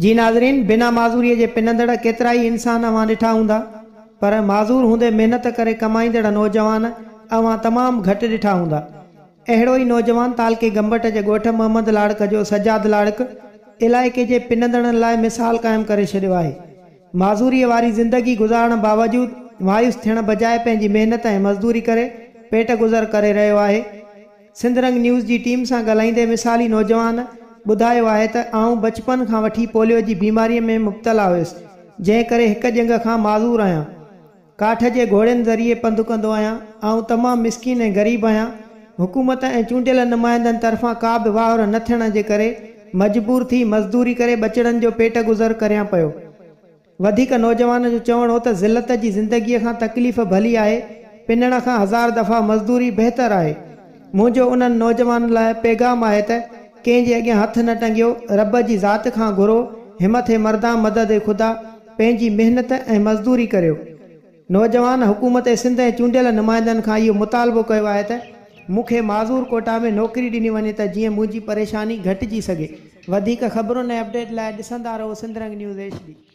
جي ناظرين بنا معذوريء جي پنندڙ ڪيترائي انسان اوهان ڏٺا هوندا پر معذور هوندي محنت ڪري ڪمائيندڙ نوجوان اوهان تمام گهٽ ڏٺا هوندا. اهڙو ئي نوجوان تعلقي گمبٽ جي ڳوٺ محمد لاڙڪ جو سجاد لاڙڪ علائقي جي پنندڙن لاء مثال قائم ڪري ڇڏيو آهي. معذوريء واري زندگي گذارڻ باوجود مايوس ٿيڻ بجاء پنهنجي محنت ۽ مزدوري ڪري پيٽ گذر ڪري رهيو آهي. سنڌ رنگ نيوز جي ٽيم سان ڳالهائيندي مثالي نوجوان ٻڌايو آهي ته آئون بچپن کان وٺي پوليو جي بيماريء ۾ مبتلا هيس جنهن ڪري هڪ ڄنگهه کان معذور آهيان. ڪاٺ جي گهوڙين ذريعي پنڌ ڪندو آهيان. آئون تمام مسڪين ۽ غريب آهيان. حڪومت ۽ چونڊيل نمائندن طرفان ڪا به واهر نه ٿيڻ جي ڪري مجبور ٿي مزدوري ڪري ٻچڙن جو پيٽ گذر ڪريان پيو. وڌيڪ نوجوان جو چوڻ هو ته ذلت جي زندگيء کان تڪليف ڀلي آهي، پنڻ کان هزار دفعا مزدوري بهتر آهي. منهنجو انهن نوجوانن لاء پيغام آهي ته ڪنهن جي اڳيان هٿ نه ٽنگيو، رب جي ذات کان گهرو، همٿ مردان مدد خدا، پنهنجي محنت ۽ مزدوري ڪريو. نوجوان حڪومت سنڌ ۽ چونڊيل نمائندن کان اهو مطالبو ڪيو آهي ته مون کي معذور ڪوٽا ۾ نوڪري ڏني وڃي ته جيئن منهنجي پريشاني گهٽجي سگهي. وڌيڪ خبرن ۽ اپڊيٽ لاء ڏسندا رهو Sindh Rang news H D.